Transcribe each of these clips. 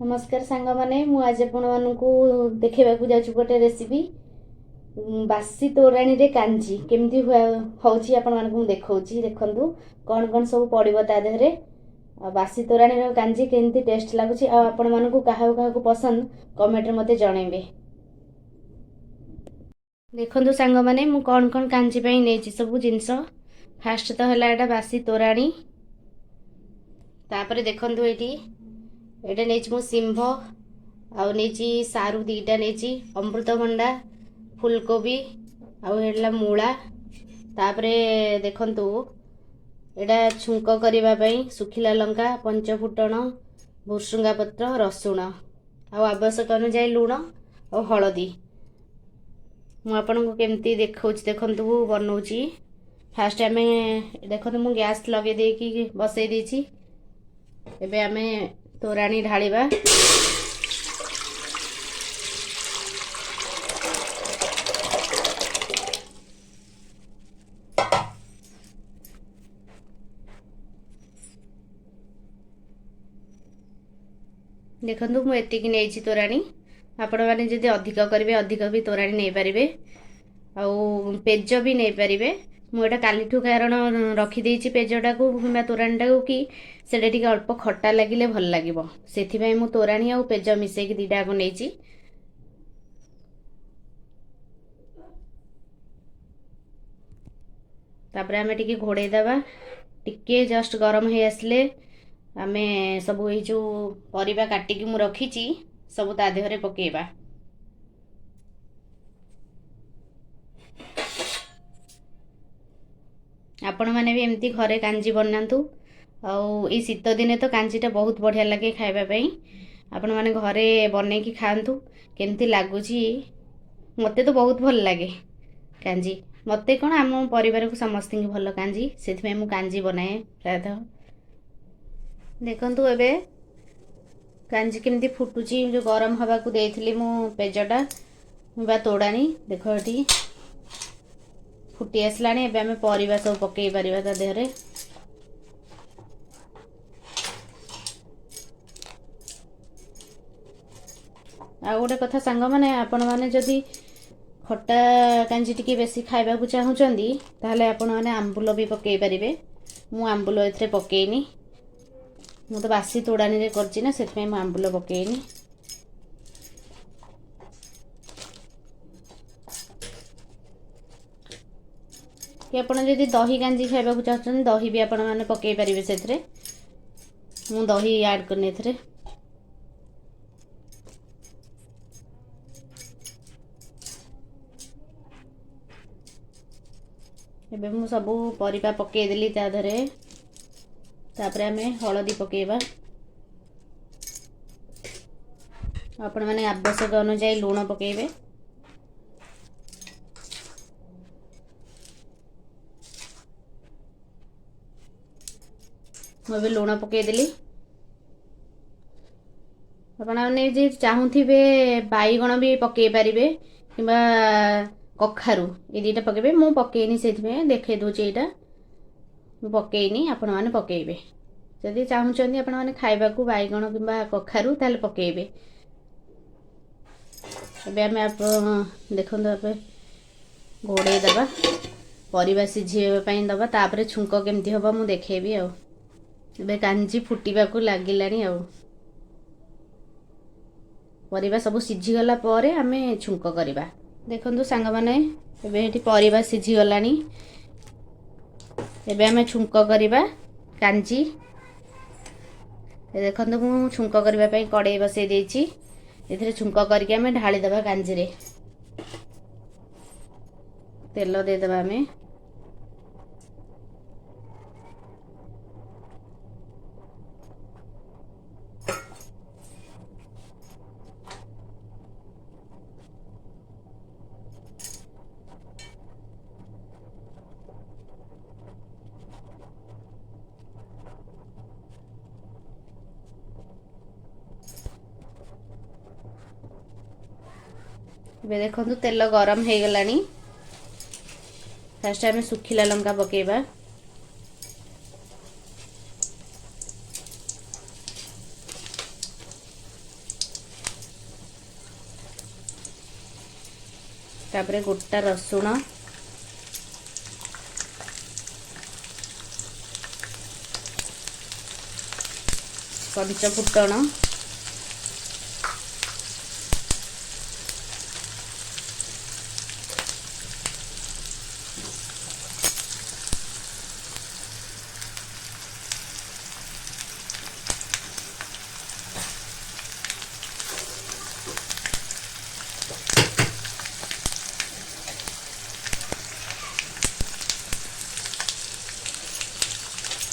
ନମସ୍କାର ସାଙ୍ଗମାନେ, ମୁଁ ଆଜି ଆପଣମାନଙ୍କୁ ଦେଖେଇବାକୁ ଯାଉଛି ଗୋଟେ ରେସିପି। ବାସି ତୋରାଣୀରେ କାଞ୍ଜି କେମିତି ହେଉଛି ଆପଣମାନଙ୍କୁ ମୁଁ ଦେଖାଉଛି। ଦେଖନ୍ତୁ କ'ଣ କ'ଣ ସବୁ ପଡ଼ିବ ତା ଦେହରେ, ଆଉ ବାସି ତୋରାଣୀର କାଞ୍ଜି କେମିତି ଟେଷ୍ଟ ଲାଗୁଛି, ଆଉ ଆପଣମାନଙ୍କୁ କାହାକୁ କାହାକୁ ପସନ୍ଦ କମେଣ୍ଟରେ ମୋତେ ଜଣାଇବେ। ଦେଖନ୍ତୁ ସାଙ୍ଗମାନେ, ମୁଁ କ'ଣ କ'ଣ କାଞ୍ଜି ପାଇଁ ନେଇଛି ସବୁ ଜିନିଷ। ଫାଷ୍ଟ ତ ହେଲା ଏଇଟା ବାସି ତୋରାଣୀ। ତାପରେ ଦେଖନ୍ତୁ ଏଇଠି ଏଇଟା ନେଇଛି ମୁଁ ସିମ୍ଭ, ଆଉ ନେଇଛି ସାରୁ ଦୁଇଟା ନେଇଛି, ଅମୃତଭଣ୍ଡା, ଫୁଲକୋବି, ଆଉ ହେଲା ମୂଳା। ତାପରେ ଦେଖନ୍ତୁ ଏଇଟା ଛୁଙ୍କ କରିବା ପାଇଁ ଶୁଖିଲା ଲଙ୍କା, ପଞ୍ଚଫୁଟଣ, ଭୁର୍ସୁଙ୍ଗା ପତ୍ର, ରସୁଣ, ଆଉ ଆବଶ୍ୟକ ଅନୁଯାୟୀ ଲୁଣ ଆଉ ହଳଦୀ। ମୁଁ ଆପଣଙ୍କୁ କେମିତି ଦେଖାଉଛି ଦେଖନ୍ତୁ ବନଉଛି। ଫାଷ୍ଟ ଆମେ ଦେଖନ୍ତୁ ମୁଁ ଗ୍ୟାସ୍ ଲଗେଇ ଦେଇକି ବସେଇ ଦେଇଛି। ଏବେ ଆମେ ତୋରାଣୀ ଢାଳିବା। ଦେଖନ୍ତୁ ମୁଁ ଏତିକି ନେଇଛି ତୋରାଣୀ। ଆପଣମାନେ ଯଦି ଅଧିକ କରିବେ ଅଧିକ ବି ତୋରାଣୀ ନେଇପାରିବେ, ଆଉ ପେଜ ବି ନେଇପାରିବେ। ମୁଁ ଏଇଟା କାଲିଠୁ କାରଣ ରଖିଦେଇଛି ପେଜଟାକୁ କିମ୍ବା ତୋରାଣୀଟାକୁ, କି ସେଇଟା ଟିକେ ଅଳ୍ପ ଖଟା ଲାଗିଲେ ଭଲ ଲାଗିବ, ସେଥିପାଇଁ ମୁଁ ତୋରାଣୀ ଆଉ ପେଜ ମିଶେଇକି ଦୁଇଟା ଯାକ ନେଇଛି। ତାପରେ ଆମେ ଟିକେ ଘୋଡ଼େଇ ଦେବା। ଟିକେ ଜଷ୍ଟ ଗରମ ହେଇ ଆସିଲେ ଆମେ ସବୁ ଏଇ ଯେଉଁ ପରିବା କାଟିକି ମୁଁ ରଖିଛି ସବୁ ତା ଦେହରେ ପକେଇବା। ଆପଣମାନେ ବି ଏମିତି ଘରେ କାଞ୍ଜି ବନାନ୍ତୁ। ଆଉ ଏଇ ଶୀତ ଦିନେ ତ କାଞ୍ଜିଟା ବହୁତ ବଢ଼ିଆ ଲାଗେ ଖାଇବା ପାଇଁ। ଆପଣମାନେ ଘରେ ବନେଇକି ଖାଆନ୍ତୁ, କେମିତି ଲାଗୁଛି। ମୋତେ ତ ବହୁତ ଭଲ ଲାଗେ କାଞ୍ଜି। ମୋତେ କ'ଣ, ଆମ ପରିବାରକୁ ସମସ୍ତଙ୍କୁ ଭଲ କାଞ୍ଜି, ସେଥିପାଇଁ ମୁଁ କାଞ୍ଜି ବନାଏ ପ୍ରାୟତଃ। ଦେଖନ୍ତୁ ଏବେ କାଞ୍ଜି କେମିତି ଫୁଟୁଛି। ଯେଉଁ ଗରମ ହେବାକୁ ଦେଇଥିଲି ମୁଁ ପେଜଟା ବା ତୋଡ଼ାଣି, ଦେଖ ଏଠି ଫୁଟି ଆସିଲାଣି। ଏବେ ଆମେ ପରିବା ସବୁ ପକେଇ ପାରିବା ତା ଦେହରେ। ଆଉ ଗୋଟେ କଥା ସାଙ୍ଗମାନେ, ଆପଣମାନେ ଯଦି ଖଟା କାଞ୍ଜି ଟିକେ ବେଶୀ ଖାଇବାକୁ ଚାହୁଁଛନ୍ତି ତାହେଲେ ଆପଣମାନେ ଆମ୍ବୁଲ ବି ପକେଇ ପାରିବେ। ମୁଁ ଆମ୍ବୁଲ ଏଥିରେ ପକେଇନି, ମୁଁ ତ ବାସି ତୋଡ଼ାଣିରେ କରିଛି ନା, ସେଥିପାଇଁ ମୁଁ ଆମ୍ବୁଲ ପକେଇନି। କି ଆପଣ ଯଦି ଦହି କାଞ୍ଜି ଖାଇବାକୁ ଚାହୁଁଛନ୍ତି ଦହି ବି ଆପଣମାନେ ପକେଇ ପାରିବେ ସେଥିରେ। ମୁଁ ଦହି ଆଡ଼୍ କରିନି ଏଥିରେ। ଏବେ ମୁଁ ସବୁ ପରିବା ପକେଇଦେଲି ତା ଦେହରେ। ତାପରେ ଆମେ ହଳଦୀ ପକେଇବା। ଆପଣମାନେ ଆବଶ୍ୟକ ଅନୁଯାୟୀ ଲୁଣ ପକେଇବେ। ମୁଁ ଏବେ ଲୁଣ ପକେଇଦେଲି। ଆପଣମାନେ ଯଦି ଚାହୁଁଥିବେ ବାଇଗଣ ବି ପକେଇ ପାରିବେ କିମ୍ବା କଖାରୁ, ଏ ଦୁଇଟା ପକେଇବେ। ମୁଁ ପକେଇନି, ସେଥିପାଇଁ ଦେଖେଇ ଦେଉଛି। ଏଇଟା ମୁଁ ପକେଇନି, ଆପଣମାନେ ପକେଇବେ। ଯଦି ଚାହୁଁଛନ୍ତି ଆପଣମାନେ ଖାଇବାକୁ ବାଇଗଣ କିମ୍ବା କଖାରୁ ତାହେଲେ ପକେଇବେ। ଏବେ ଆମେ ଦେଖନ୍ତୁ ଏବେ ଘୋଡ଼େଇ ଦେବା, ପରିବା ସିଝିବା ପାଇଁ ଦେବା। ତାପରେ ଛୁଙ୍କ କେମିତି ହେବ ମୁଁ ଦେଖେଇବି। ଆଉ ଏବେ କାଞ୍ଜି ଫୁଟିବାକୁ ଲାଗିଲାଣି, ଆଉ ପରିବା ସବୁ ସିଝିଗଲା ପରେ ଆମେ ଛୁଙ୍କ କରିବା। ଦେଖନ୍ତୁ ସାଙ୍ଗମାନେ, ଏବେ ଏଠି ପରିବା ସିଝିଗଲାଣି। ଏବେ ଆମେ ଛୁଙ୍କ କରିବା କାଞ୍ଜି। ଦେଖନ୍ତୁ ମୁଁ ଛୁଙ୍କ କରିବା ପାଇଁ କଡ଼େଇ ବସେଇ ଦେଇଛି। ଏଥିରେ ଛୁଙ୍କ କରିକି ଆମେ ଢାଳିଦେବା କାଞ୍ଜିରେ। ତେଲ ଦେଇଦେବା ଆମେ। ଏବେ ଦେଖନ୍ତୁ ତେଲ ଗରମ ହେଇଗଲାଣି। ଫାଷ୍ଟ ଆମେ ଶୁଖିଲା ଲଙ୍କା ପକେଇବା। ତାପରେ ଗୋଟା ରସୁଣ, ପଞ୍ଚ ଫୁଟଣ,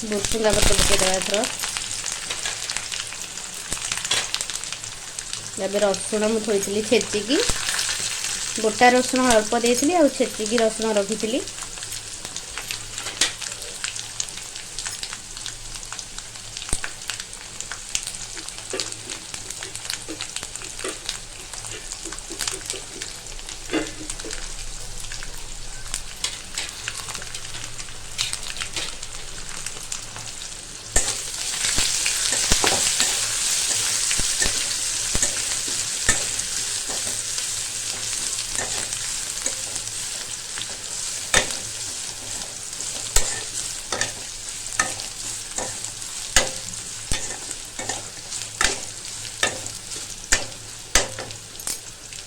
ଭୃସୁଙ୍ଗା ପତ୍ର ପକାଇଦେବା ଏଥର। ଏବେ ରସୁଣ ମୁଁ ଥୋଇଥିଲି ଛେଚିକି, ଗୋଟା ରସୁଣ ଅଳ୍ପ ଦେଇଥିଲି ଆଉ ଛେଚିକି ରସୁଣ ରଖିଥିଲି।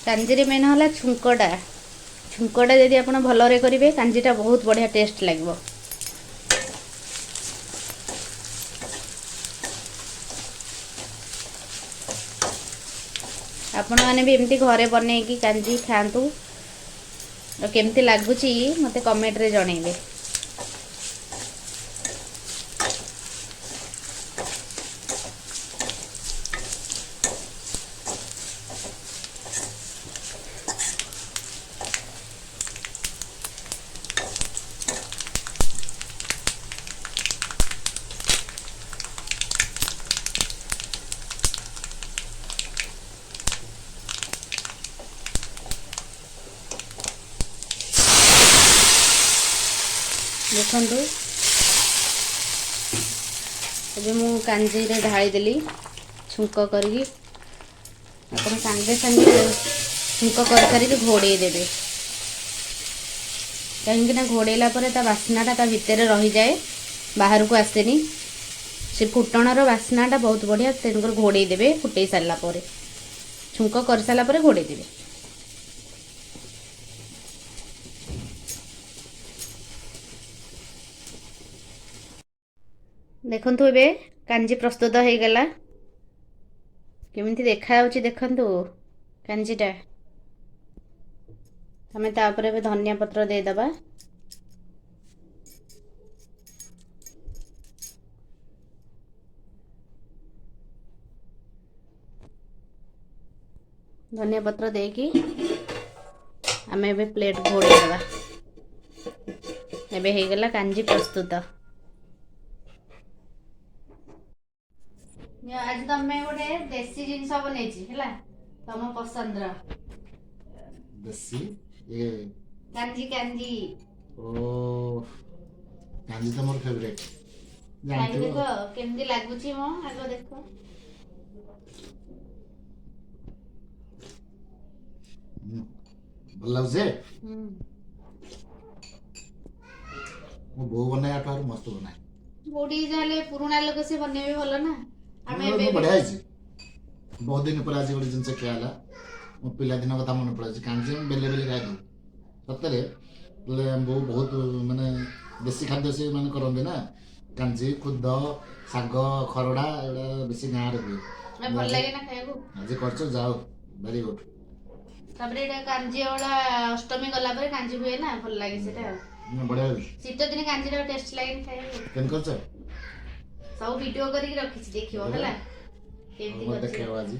କାଞ୍ଜିରେ ମେନ୍ ହେଲା ଛୁଙ୍କଟା। ଛୁଙ୍କଟା ଯଦି ଆପଣ ଭଲରେ କରିବେ, କାଞ୍ଜିଟା ବହୁତ ବଢ଼ିଆ ଟେଷ୍ଟ ଲାଗିବ। ଆପଣମାନେ ବି ଏମିତି ଘରେ ବନେଇକି କାଞ୍ଜି ଖାଆନ୍ତୁ ଆଉ କେମିତି ଲାଗୁଛି ମୋତେ କମେଣ୍ଟରେ ଜଣେଇବେ। ଦେଖନ୍ତୁ, ଏବେ ମୁଁ କାଞ୍ଜିରେ ଢାଳିଦେଲି ଛୁଙ୍କ କରିକି। ଆପଣ ସାଙ୍ଗେ ସାଙ୍ଗେ ଛୁଙ୍କ କରିସାରିକି ଘୋଡ଼େଇ ଦେବେ, କାହିଁକିନା ଘୋଡ଼େଇଲା ପରେ ତା ବାସ୍ନାଟା ତା ଭିତରେ ରହିଯାଏ, ବାହାରକୁ ଆସେନି। ସେ ଫୁଟଣର ବାସ୍ନାଟା ବହୁତ ବଢ଼ିଆ, ତେଣୁକରି ଘୋଡ଼େଇ ଦେବେ। ଫୁଟେଇ ସାରିଲା ପରେ, ଛୁଙ୍କ କରିସାରିଲା ପରେ ଘୋଡ଼େଇ ଦେବେ। ଦେଖନ୍ତୁ, ଏବେ କାଞ୍ଜି ପ୍ରସ୍ତୁତ ହେଇଗଲା। କେମିତି ଦେଖାଯାଉଛି ଦେଖନ୍ତୁ କାଞ୍ଜିଟା। ଆମେ ତାପରେ ଏବେ ଧନିଆ ପତ୍ର ଦେଇଦେବା। ଧନିଆ ପତ୍ର ଦେଇକି ଆମେ ଏବେ ପ୍ଲେଟ୍ ଘୋଡ଼େଇ ଦେବା। ଏବେ ହେଇଗଲା କାଞ୍ଜି ପ୍ରସ୍ତୁତ। ଆଜି ତମେ ଗୋଟେ ଦେଶୀ ଜିନିଷ ବନେଇଛି, ହେଲା, ତମ ପସନ୍ଦର। ଦେଶୀ ଏ? କାଞ୍ଜି, କାଞ୍ଜି। ଓ, କାଞ୍ଜି ତ ମୋର ଫେଭରେଟ୍। ଖାଇକି ଜାଣିଥିବ। ଦେଖ କେମିତି ଲାଗୁଛି ମ, ଆଗ ଦେଖ। ଭଲ ଲାଗୁଛି। ହୁଁ। ମୋ ବୋଉ ବନାଏ, ଆଠୁ ଆହୁରି ମସ୍ତ ବନାଏ। ବୋଉ ଟିକେ ଯାହେଲେ ପୁରୁଣା ଲୋକ, ସେ ବନେଇବେ ଭଲ ନା। ଆମେ ଏବେ ବଢ଼ିଆ ହେଇଛି। ବହୁତ ଦିନ ପରେ ଆଜି ଗୋଟେ ଜିନିଷ ଖିଆ ହେଲା। ମୋ ପିଲାଦିନ କଥା ମନେ ପଡ଼ୁଛି। କାଞ୍ଜି ଆମେ ବେଲେ ବେଲେ ଖାଇଦେବୁ ସତରେ। ହେଲେ ଆମ ବୋଉ ବହୁତ ମାନେ ଦେଶୀ ଖାଦ୍ୟ ସେ ମାନେ କରନ୍ତି ନା, କାଞ୍ଜି, ଖୁଦ, ଶାଗ ଖରଡ଼ା, ଏଗୁଡ଼ା ବେଶୀ ଗାଁରେ ହୁଏ। ଭଲ ଲାଗେ ନା ଖାଇବାକୁ। ଆଜି କରିଛ, ଯାଉ, ଭେରି ଗୁଡ୍। ତାପରେ ଏଇଟା କାଞ୍ଜି ଅବଳା ଅଷ୍ଟମୀ ଗଲା ପରେ କାଞ୍ଜି ହୁଏ ନା, ଭଲ ଲାଗେ ସେଟା। ବଢ଼ିଆ ଲାଗୁଛି। ଶୀତ ଦିନେ କାଞ୍ଜିଟା ଟେଷ୍ଟ ଲାଗେନି ଖାଇବାକୁ? କେମିତି କରିଛ? ସବୁ ଭିଡିଓ କରିକି ରଖିଛି, ଦେଖିବ ହେଲା କେମିତି ମତେ କରିଛି। ଦେଖେଇବ ଆଜି।